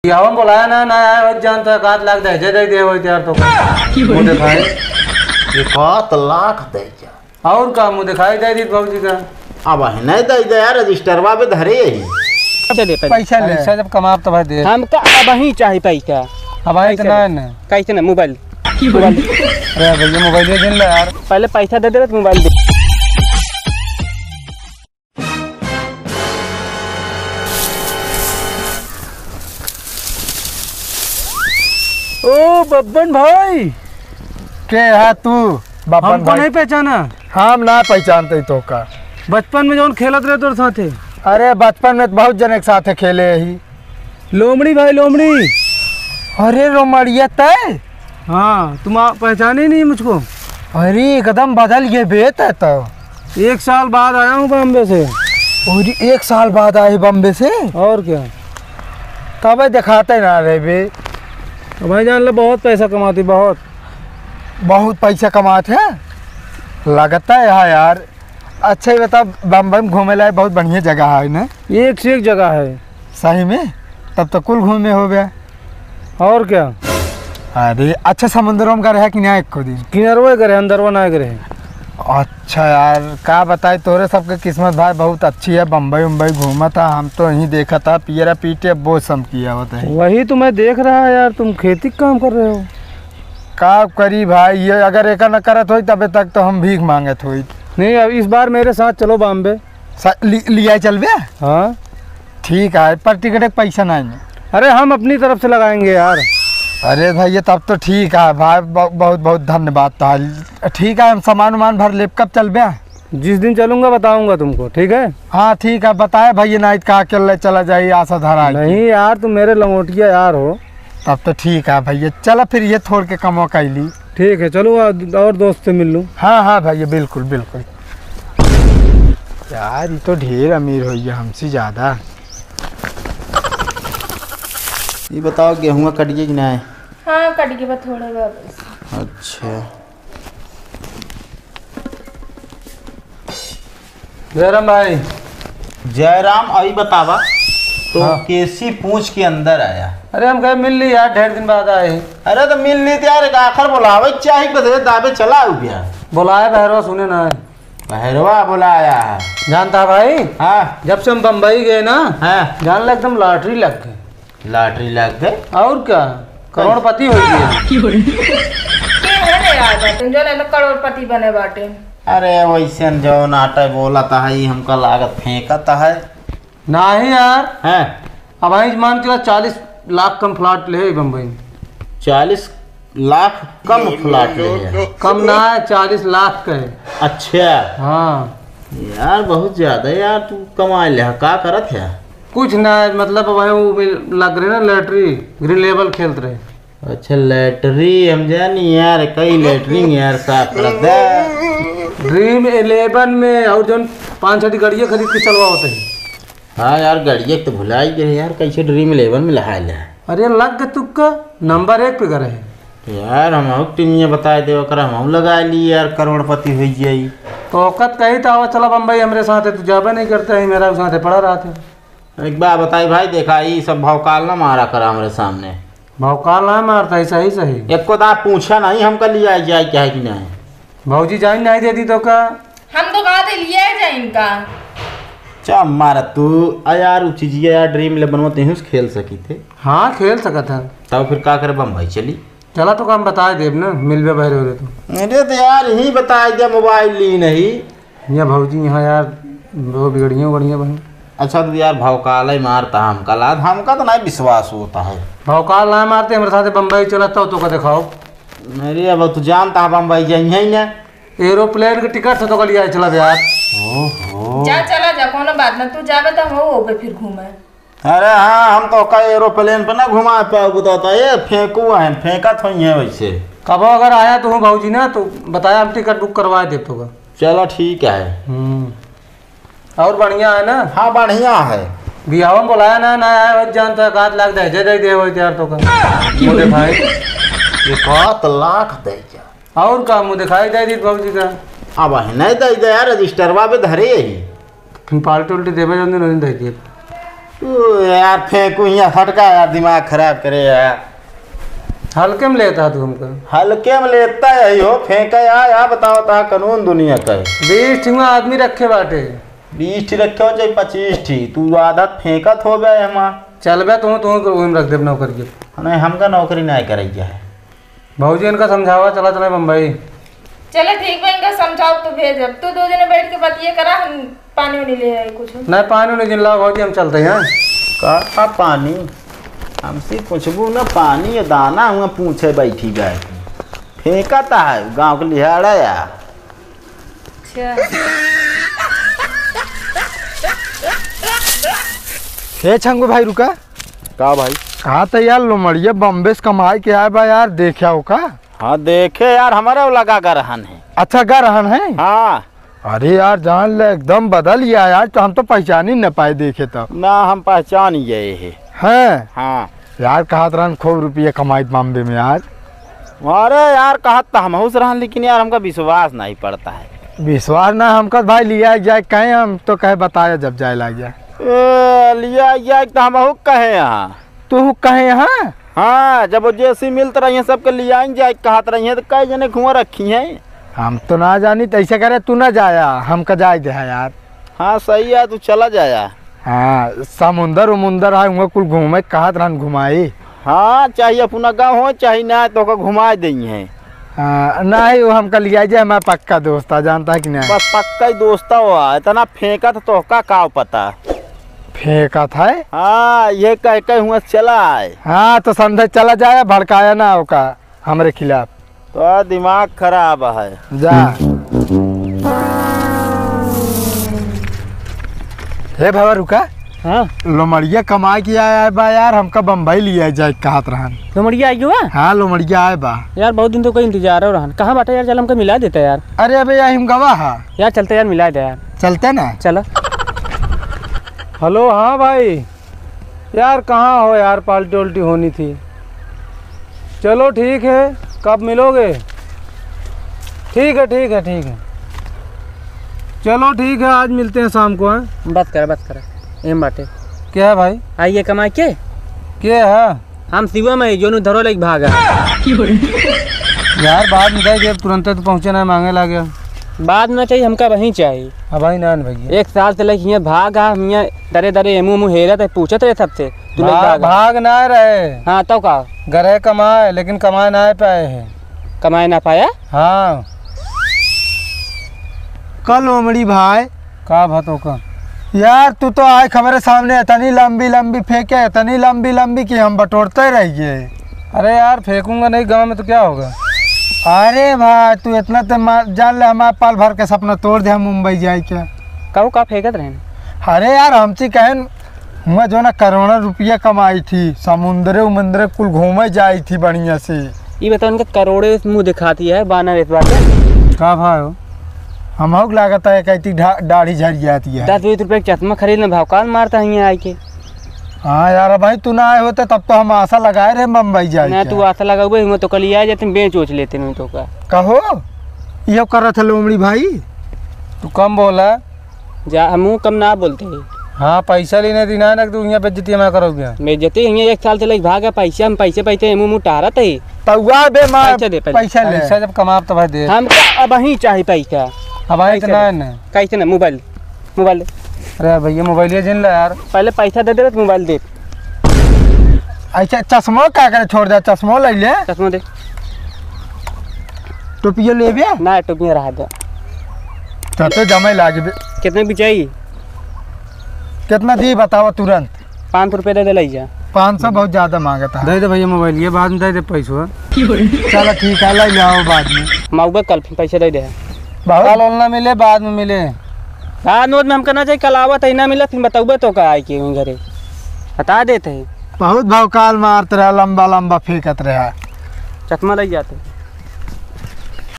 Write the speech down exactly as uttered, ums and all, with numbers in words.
बियाह में बोलाया ना, ना आया, वही जानता है, एकाध लाख दहेजे दे दे, वही तैयार तो कर। मुँह दिखाई। एकाध लाख दहेजे। और का, मुँह दिखाई दे दी भौजी का। अब है नहीं दे दे यार, रजिस्टरवा पे धरे ही। चलिए पहले। पैसा ले। पैसा जब कमाब तो भाई दे। हमका अब ही चाही पैसा। अब आई तो पैसा ना, ले। ना। कैसे ना, मोबाइल। मोबाइल। अरे भैया, मोबाइल दे दे ना यार। पहले पैसा दे दे, तो मोबाइल दे। ओ बब्बन भाई। के है तू? बब्बन हमको भाई। नहीं पहचाना? हम ना पहचानते तो का। बचपन में जौन खेलत रहे तोर साथे। अरे बचपन में तो बहुत जने के साथे खेले ही। लोमड़ी भाई, लोमड़ी। अरे रोमड़िया तय? हाँ, तुम आ-, पहचाने नहीं मुझको? अरे एकदम बदल गए बे तय तो। एक साल बाद आया हूँ बॉम्बे से। अरे एक साल बाद आए बॉम्बे से? और क्या? तबे दिखाते ना रहे बे। भाई जान लो, बहुत पैसा कमाती, बहुत। बहुत पैसा कमात है? लगता है, हाँ यार। अच्छा, ये बता, बम्बई में घूमे लायक बहुत बढ़िया जगह है ना? एक से एक जगह है। सही में? तब तो कुल घूमे हो गया। और क्या? अरे, अच्छा, समुद्रों में गए रहे कि ना एको दिन? किनारवे गए रहे, अंदरवा ना गए रहे। अच्छा यार, का बताई, तोरे सबके किस्मत भाई बहुत अच्छी है, बम्बई उम्बई घूमत है, हम तो यहीं देखत है, पियरा पीटे बोझ सम किया होता है। वही तो मैं देख रहा यार, तुम खेती का काम कर रहे हो। का करी भाई, ये अगर एका न करत होई, तबे तक तो हम भीख मांगत होई। नहीं, अब इस बार मेरे साथ चलो बॉम्बे। सा-, लि-, लिया चलबे? हाँ। ठीक है, पर टिकट के पैसा नहीं है। अरे, हम अपनी तरफ से लगाएंगे यार। अरे भैया, तब तो ठीक है भाई, ब-, बहुत बहुत धन्यवाद। ठीक है, हम सामान उमान भर लेब। कब चलबे? जिस दिन चलूंगा, बताऊंगा तुमको, ठीक है? हाँ, ठीक है, बताए भैया, नहीं तो का अकेले चला जाई, आशा धरा है। नहीं यार, तुम मेरे लंगोटिया यार हो। तब तो ठीक है भैया, चला फिर ये थोड़ के कमवा कैली। ठीक है, चलो आ-, और दोस्त से मिल लूँ। हाँ, हाँ भैया, बिल्कुल, बिल्कुल। यार, ये तो ढेर अमीर हो गया हमसे ज्यादा। ये बताओ, गेहुआ कट गया कि नहीं? हाँ, कट गया, बस थोड़ा बा बस। अच्छा। जयराम भाई। जयराम, अभी बतावा, तो हाँ। केसी पूछ के अंदर आया? अरे, हम कहे मिल ली यार, ढेर दिन बाद आए। अरे, तो मिल ली तो यार, एक आखर बोलावे के चाही, बस ये दाबे चला हो गया। बोलाए बहरवा, सुने ना है। बहरवा बोलाया है। जानता भाई? हाँ। जब से हम बम्बई गए ना, हाँ। जान ला एकदम लॉटरी लग गई। लॉटरी लग गई। और क्या, करोड़पति हो गए। के है रे यार, तुम जो ना करोड़पति बने बाटे। अरे वैसे न जो नाटे बोलत है, ई हमका लागत फेंकत है। नाही यार। हैं? अब आई मान के चालीस लाख कम प्लाट ले बम्बई में। चालीस लाख कम प्लाट ले है? कम ना है, चालीस लाख का है। अच्छा। हाँ। यार, बहुत ज्यादा यार, तू कमा ले, का करत है? कुछ ना, मतलब, वही वो भी लग रहे ना, लॉटरी, ग्रीन लेबल खेलत रहे। अच्छा, लॉटरी, हम जानी यार, कई लॉटरी यार, साफ करत है। ड्रीम इलेवन में और जौन पाँच छठी गाड़ियाँ खरीद के चलवावत है। हाँ यार, गाड़िया के तो भुला ही गए यार, कैसे ड्रीम इलेवन में लहाय ले? अरे, लग के तुक्का, नंबर एक पे करे है। तो यार, हम और टीमिया बताए दे, ओकरा हम लगा ली यार, करोड़पति हो जाई। तो औकत कही तो आवा, चला बम्बई हमरे साथ है, तू जाबे नहीं करता है, मेरा साथ है पड़ा रहता है। एक बात बताई भाई, देखा, ई सब भौकाल ना मारा करा हमरे सामने। भौकाल ना मारता है, सही सही। एको दा पूछा नहीं हमका लिया जाए क्या है कि नहीं। भौजी जान नहीं देती तो का? हम तो कहा थे लिया जाए इनका। चा मारा तू, आ यार, उ चीजिया यार, ड्रीम इलेवन में तेहूं से खेल सकी थे। हाँ, खेल सकत है। तब फिर का करे, बम्बई चली? चला तो काम बताए देब ना, मिलबे बहरे हो रे तू। अरे तो यार, यही बताए दे, मोबाइल ली नहीं। यहाँ भौजी, यहाँ यार, वो बिगड़िया उगड़िया बहन। अच्छा, तू यार, भौकाल ही मारता हमका लाद, हमका तो नहीं विश्वास होता है। भौकाल ना मारते, हमारे साथ बम्बई चलत तो, तो का दिखाओ। अरे, अब तू जानता है बम्बई जाइए ही ना। एरोप्लेन के टिकट से तो का लिया चला यार। ओहो। जा, चला जा, कोनो बात ना, तू जाबे तो हम ओबे फिर घूमे। अरे हाँ, हम तो का एरोप्लेन पे ना घुमा पाओ, बताता ये फेंकू है, फेंकत होई है वैसे। कबो अगर आया तो हूँ भौजी ना, तो बताया, हम टिकट बुक करवा दे तो का। चलो ठीक है। हम्म। और बढ़िया है ना? हाँ, बढ़िया है। बियाह में बोलाया ना, ना आया, वही जानता है, एकाध लाख दहेजे दे दे, वही तैयार तो का। मोटे भाई। एकाध लाख दहेजे। और का, मुँह दिखाई दे दी भौजी का। अब है नहीं दे दे यार, रजिस्टरवा पे धरे ही। फिर पार्टी उल्टी देवे जौन दिन, वही दे दिए। ओ यार, फेंकू हियाँ, हटका यार, दिमाग खराब करे यार। हल्के में लेता तू हमको। हल्के में लेता यही हो, फेंका यार, यार बताओ ता कानून दुनिया का है। बीस ठी हुआ आदमी रखे बाटे। बीस ठी रखे हो चाहे पच्चीस ठी, तू आदत फेंकत हो बे हमा। चल बे, तू, तू को ओहिम रख देब नौकरी के। नहीं, हमका नौकरी नहीं करैया है। भौजी इनका समझावा, चला चला बम्बई। चला ठीक बा, इनका समझाओ तो भेजब। तू दो जने बैठ के बतिये करा, हम पानी उनी ले आए कुछ। नहीं, पानी उनी जिन लाओ भौजी, हम चलते हैं। का, का पानी? हमसे पूछबू ना, पानी ये दाना हुआ पूछे बैठी जाए। फेंकता है गाँव के लिहाड़ा या। अच्छा। हे छंगू भाई, रुका। का भाई? कहा था यार, लोमड़िया बम्बे से कमाई के आए बा यार, देख्या हो का? हाँ, देखे यार, हमारे वो लगा गरहन है। अच्छा, गरहन है? हाँ। अरे यार, जान ले, एकदम बदल गया यार, तो हम तो पहचान ही न पाए देखे तो। ना, हम पहचान ही गए हैं। हैं? हाँ। यार, कहत रहन खूब रुपया कमाइत बॉम्बे में यार। अरे यार, कहत तो हमहू से रहन, लेकिन यार, हमका विश्वास नहीं पड़ता है। विश्वास ना हमका भाई, लिया जाए कहे, हम तो कहे बताया जब जाए लाग जाए। ए, लिया जाए तो हमहू कहे यहाँ। तू कहे यहाँ? हाँ, जब वो जैसी मिलत रही है, सबके लिया जाए कहत रही है, तो कई जने घुमा रखी हैं। हम तो ना जानी, तो ऐसे करे, तू ना जाया, हमका जाए दे है यार। हाँ, सही है, तू चला जाया। हाँ, समुंदर उमुंदर है, हुआं कुल घूमे, कहत रहन घुमाई। हाँ, चाहे अपना गाँव हो, चाहे ना, तो ओका घुमाए देई हैं। हाँ, नहीं, वो हमका लिया जाए, हमारा पक्का दोस्त है, जानता है कि नहीं? बस पक्का ही दोस्त हो, इतना फेंकत तो का, का पता। फेंकत है? हाँ, ये कह के हुआं चला आए। हाँ, तो समझे चला जाए, भड़काया ना ओका हमरे खिलाफ। तो दिमाग खराब है। जा। हे बाबा, रुका। हाँ? लोमड़िया कमाई के आया है बा यार, हमका बम्बई लिया जाए कहत रहन। लोमड़िया आई हुआ? हाँ, लोमड़िया आए बा। यार, बहुत दिन तो कोई इंतजार हो रहन। कहाँ बाटे यार, चल हमका मिला देता यार। अरे अबे, यही हम गवा हा। यार, चलते यार, मिला दे यार। चलते ना? चला। हेलो, हाँ भाई। यार, कहाँ हो यार, पार्टी उल्टी होनी थी। चलो ठीक है, कब मिलोगे? ठीक है, ठीक है, ठीक है। चलो ठीक है, आज मिलते हैं शाम को, हैं? बस करा, बस करा। एम बाटे। क्या है भाई? आइए कमाई के। क्या है? हम शिवम है, जोन उधरो लेके भागा। यार, बाद में दे देब, तुरंते तो पहुँचे ना, मांगे लागे। बाद में चाहिए, हमका वहीं चाहिए। अब भाई ना भैया। एक साल से लेके हियाँ भाग आ, हियाँ दरे दरे एमू एमू हेरत है, पूछत रहे सबसे, तू लोग भा-, भाग आ। भाग ना रहे। हाँ, तो का? गरे कमाए, लेकिन कमाए ना पाए हैं। कमाए ना पाया? हाँ। कल उमड़ी भाई। का भा तो का? यार, तू तो आए खबरे सामने इतनी लंबी लंबी फेंके, इतनी लंबी लंबी कि हम बटोरते रह गए। अरे यार, फेंकूंगा नहीं गाँव में तो क्या होगा? अरे भाई, तू इतना तो मा-, जान ले, हमारा पल भर के सपना तोड़ दे, हम मुंबई जाए क्या? कहू का फेंकत रहन? अरे यार, हमसे कहन, हुआं जो ना करोड़ों रुपया कमाई थी, समुंदरे उमुंदरे कुल घूमे जाई थी बढ़िया से। ई बताओ, इनका करोड़े मुंह दिखाती है, बानर इस बात में। का भाई हो? हमहू के लागत है, कहती ढा-, दाढ़ी झड़ जाती है। दस बीस रुपए के चश्मा खरीद ले, भौकाल मारता है यहाँ आके। हाँ यार, भाई तू ना आए होते तब तो हम आशा लगाए रहे बम्बई जाए ना, के। तू आशा लगावे, हम तो कल ही आ जाते, बेच ओच लेते नहीं तो का। कहो, यो करत है लोमड़ी भाई। तू कम बोला। जा, हमहू कम ना बोलते हैं। हाँ, पैसा लेने दिन आए ना, तू यहाँ बेइज्जती हमारा करोगे। बेइज्जती यहाँ एक साल से लेके भागा, पैसा हम पैसे पैसे मुँह मुँह टहरत है। तउआ बे मार, पैसा दे पहले। पैसा ले। पैसा जब कमाब तब दे। हम अब ही चाही पैसा। अब आई तो पैसा ना दे। ना। कैसे ना, मोबाइल, मोबाइल दे। अरे भैया, मोबाइल ये जिन ला यार। पहले पैसा दे दे, मोबाइल दे। अच्छा, चश्मो का करे छोड़ दे, चश्मो ले ले। चश्मो दे। टोपियो लेबे? ना, टोपियो रहा दे। तो, तो जमे लागे बे। कितने की चाहिए? कितना दी बताओ तुरंत। पाँच सौ रुपये दे दे, ले जा। पाँच सौ बहुत ज्यादा मांगता है। दे दे भैया मोबाइल, ये बाद में दे दे पैसवा। चलो ठीक है, ले जाओ बाद में। मउबे कल फिर पैसे दे दे। बहुत कल ओल ना मिले, बाद में मिले। हाँ, नोट में हमका ना चाहिए, कल आवत है, ना मिला, फिर बताऊबे तो का आई के घरे। बता देते हैं। बहुत भौकाल मारत रहा, लंबा लंबा फेंकत रहा। चश्मा ले जाते।